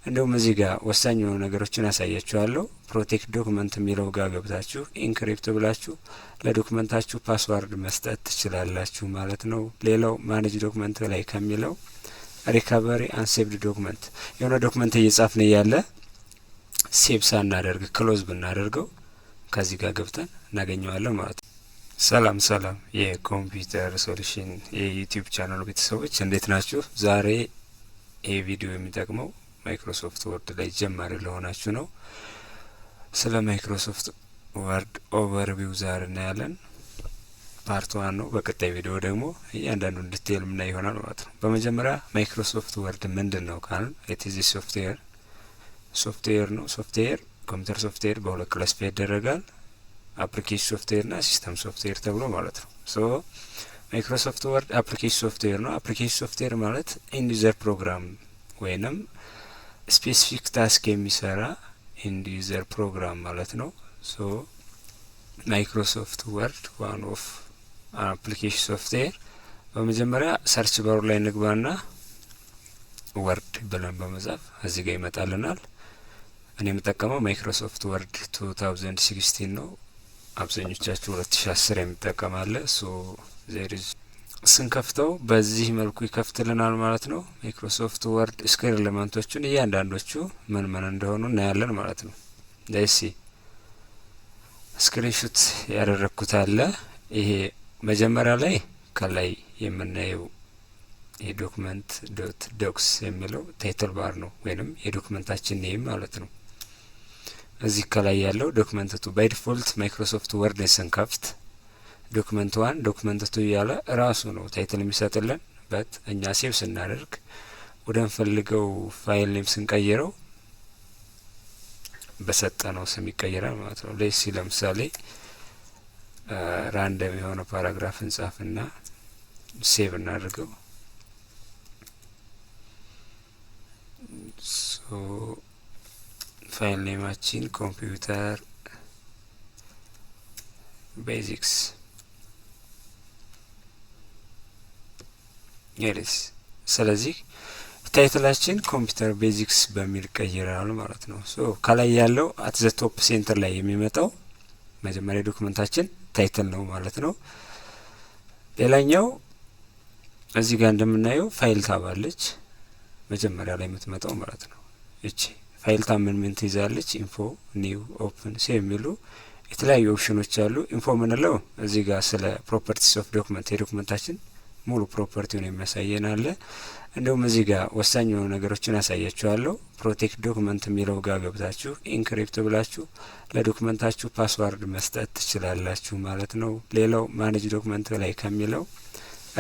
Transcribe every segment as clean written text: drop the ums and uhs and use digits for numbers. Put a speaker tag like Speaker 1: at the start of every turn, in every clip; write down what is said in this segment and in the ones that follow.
Speaker 1: እንዲሁም እዚህ ጋር ወሳኝ የሆኑ ነገሮችን ያሳያችኋለሁ። Protect document የሚለው ጋር ገብታችሁ encrypt ብላችሁ ለ document ኣችሁ password መስጠት ትችላላችሁ ማለት ነው። ሌላው manage document ላይ ከሚለው recovery unsaved document፣ የሆነ document እየጻፍን እያለ save ሳናደርግ close ብናደርገው ከዚህ ጋር ገብተን እናገኘዋለን ማለት ነው። ሰላም ሰላም የ Computer Solution የ YouTube channel ቤተሰቦች፣ እንዴት ናችሁ? ዛሬ ይህ ቪዲዮ የሚጠቅመው Microsoft Word ላይ ጀማሪ ለሆናችሁ ነው። ስለ Microsoft Word overview ዛሬ እናያለን። Part one ነው። በቀጣይ ቪዲዮ ደግሞ እያንዳንዱን detail ምናይ ይሆናል ማለት ነው። በመጀመሪያ Microsoft Word ምንድን ነው ካልን it's software ነው። Software፣ computer software በሁለት classify ይደረጋል። Application software ና system software ተብሎ ማለት ነው። So Microsoft Word application software ነው። Application software ማለት end user program ወይንም specific task የሚሰራ end user program ማለት ነው። So Microsoft Word one of application software። በመጀመሪያ search bar ኡ ላይ እንግባና Word ብለን በመጻፍ እዚህ ጋር ይመጣልናል። እኔ የምጠቀመው Microsoft Word 2016 ነው። አብዛኞቻችሁ 2010 የሚጠቀም አለ። So there is ስንከፍተው በዚህ መልኩ ይከፍትልናል ማለት ነው። Microsoft Word screen element ኦቹን እያንዳንዶቹ ምን ምን እንደሆኑ እናያለን ማለት ነው። Let's see፣ screenshot ያደረግኩት አለ። ይሄ መጀመሪያ ላይ ከላይ የምናየው የ document dot docx የሚለው title bar ነው ወይንም የ document ኣችን name ማለት ነው። እዚህ ከላይ ያለው document two፣ by default Microsoft Word ን ስንከፍት document one፣ document two እያለ ራሱ ነው title የሚሰጥልን። But እኛ save ስናደርግ ወደምፈልገው file name ስንቀይረው በሰጠነው ስም ይቀይራል ማለት ነው። Let's see፣ ለምሳሌ random የሆነ paragraph እንጻፍና save እናድርገው። So file name ኣችን computer basics yes። ስለዚህ title ኣችን computer basics በሚል ቀይረናል ማለት ነው። So ከላይ ያለው at the top center ላይ የሚመጣው መጀመሪያ document ኣችን title ነው ማለት ነው። ሌላኛው እዚህ ጋር እንደምናየው file tab አለች፣ መጀመሪያ ላይ የምትመጣው ማለት ነው። እቺ file tab ምን ምን ትይዛለች? Info፣ new፣ open፣ save የሚሉ የተለያዩ option ኖች አሉ። Info የምንለው እዚህ ጋር ስለ properties of document የ document ኣችን ሙሉ property ውን የሚያሳየን አለ። እንዲሁም እዚህ ጋር ወሳኝ የሆኑ ነገሮችን ያሳያችኋለሁ። Protect document የሚለው ጋር ገብታችሁ encrypt ብላችሁ ለ document ኣችሁ password መስጠት ትችላላችሁ ማለት ነው። ሌላው manage document ላይ ከሚለው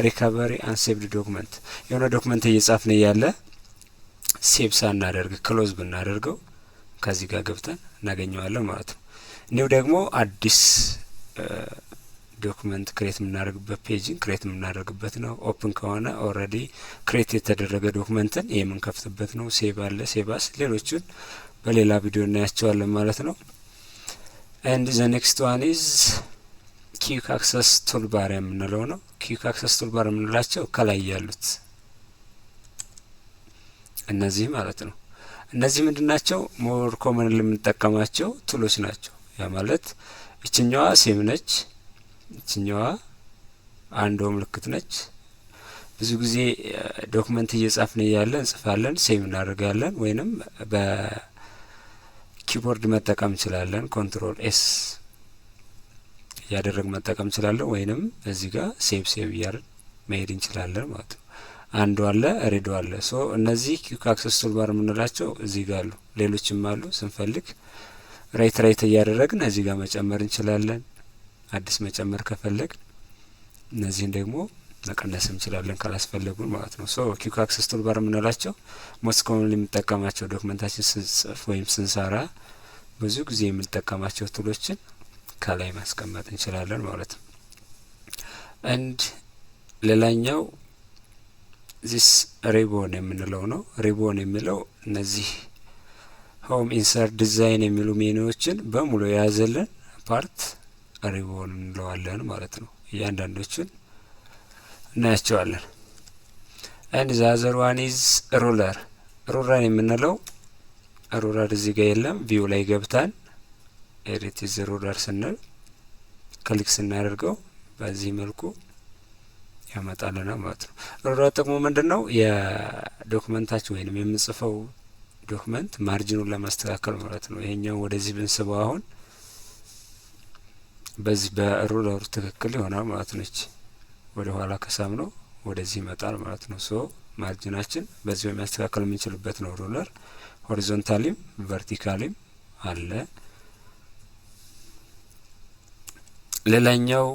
Speaker 1: recovery unsaved document፣ የሆነ document እየጻፍን እያለ save ሳናደርግ close ብናደርገው ከዚህ ጋር ገብተን እናገኘዋለን ማለት ነው። New ደግሞ አዲስ document create የምናደርግበት፣ page ን create የምናደርግበት ነው። Open ከሆነ already create የተደረገ document ን የምንከፍትበት ነው። Save አለ፣ save as፣ ሌሎቹን በሌላ ቪዲዮ እናያቸዋለን ማለት ነው። And the next one is quick access toolbar የምንለው ነው። Quick access toolbar የምንላቸው ከላይ ያሉት እነዚህ ማለት ነው። እነዚህ ምንድን ናቸው? More common የምንጠቀማቸው tool ኦች ናቸው። ያ ማለት እችኛዋ save ነች፣ እችኛዋ undo ምልክት ነች። ብዙ ጊዜ document እየጻፍን እያለ እንጽፋለን፣ save እናደርጋለን፣ ወይንም በ keyboard መጠቀም እንችላለን። Control S እያደረግን መጠቀም እንችላለን፣ ወይንም እዚህ ጋር save save እያልን መሄድ እንችላለን ማለት ነው። Undo አለ፣ redo አለ። So እነዚህ quick access toolbar የምንላቸው እዚህ ጋር አሉ፣ ሌሎችም አሉ። ስንፈልግ right right እያደረግን እዚህ ጋር መጨመር እንችላለን። አዲስ መጨመር ከፈለግን እነዚህን ደግሞ መቀነስ እንችላለን ካላስፈለጉን ማለት ነው። So quick access toolbar የምንላቸው most common የምንጠቀማቸው፣ document ኣችን ስንጽፍ ወይም ስንሰራ ብዙ ጊዜ የምንጠቀማቸው tool ኦችን ከላይ ማስቀመጥ እንችላለን ማለት ነው። And ሌላኛው this ribbon የምንለው ነው። ሪቦን የሚለው እነዚህ home፣ insert፣ design የሚሉ ሜኑዎችን በሙሉ የያዘልን part ribbon እንለዋለን ማለት ነው። እያንዳንዶቹን እናያቸዋለን። And the other one is ruler። Ruler የምንለው Ruler እዚህ ጋር የለም። View ላይ ገብተን edit ruler ስንል click ስናደርገው በዚህ መልኩ ያመጣልናል ማለት ነው። Ruler ጥቅሙ ምንድን ነው? የ document ኣችን ወይንም የምንጽፈው document margin ኑን ለማስተካከል ማለት ነው። ይሄኛው ወደዚህ ብንስበው አሁን በዚህ በ ruler ኡ ትክክል ይሆናል ማለት ነች። ወደ ኋላ ከሳብነው ወደዚህ ይመጣል ማለት ነው። So margin ኣችን በዚህ በሚያስተካከል የምንችልበት ነው። Ruler horizontally ም vertically ም አለ። ሌላኛው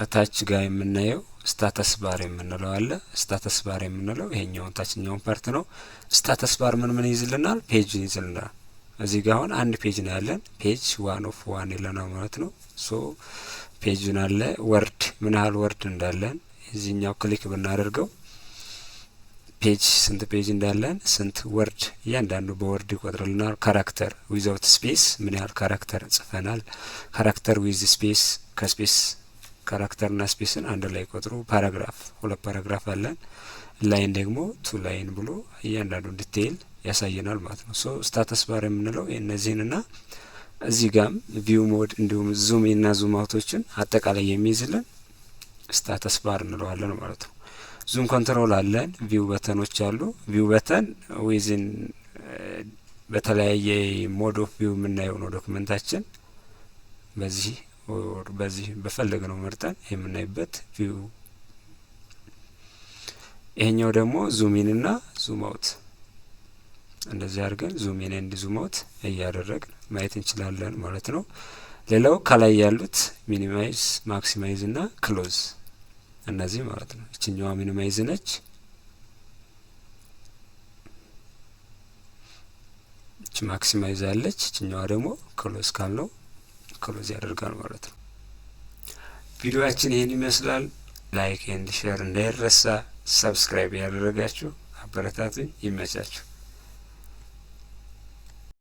Speaker 1: እታች ጋር የምናየው status bar የምንለው አለ። Status bar የምንለው ይሄኛውን ታችኛውን part ነው። Status bar ምን ምን ይይዝልናል? Page ይይዝልናል። እዚህ ጋር አሁን አንድ page ነው ያለን። Page one of one ይለናል ማለት ነው። So page ን አለ፣ word ምን ያህል word እንዳለን እዚህኛው click ብናደርገው page ስንት page እንዳለን፣ ስንት word፣ እያንዳንዱ በ word ይቆጥርልናል። Character without space ምን ያህል character ጽፈናል። Character with space፣ ከ space character ና space ን አንድ ላይ ቆጥሩ። Paragraph ሁለት paragraph አለን። Line ደግሞ two line ብሎ እያንዳንዱ detail ያሳየናል ማለት ነው። So status bar የምንለው እነዚህንና እዚህ ጋም view mode እንዲሁም zoom እና zoom out ኦችን አጠቃላይ የሚይዝልን status bar እንለዋለን ማለት ነው። Zoom control አለን። View button ኦች አሉ። View button within በተለያየ mode of view የምናየው ነው። Document ኣችን በዚህ በዚህ በፈለግነው መርጠን የምናይበት view። ይሄኛው ደግሞ zoom in እና zoom out፣ እንደዚህ አድርገን zoom in and zoom out እያደረግን ማየት እንችላለን ማለት ነው። ሌላው ከላይ ያሉት minimize፣ maximize እና close እነዚህ ማለት ነው። ይችኛዋ minimize ነች። እች maximize አለች። ይችኛዋ ደግሞ close ካልነው close ያደርጋል ማለት ነው። ቪዲዮአችን ይህን ይመስላል። Like and share እንዳይረሳ፣ subscribe ያደረጋችሁ አበረታቱኝ። ይመቻችሁ።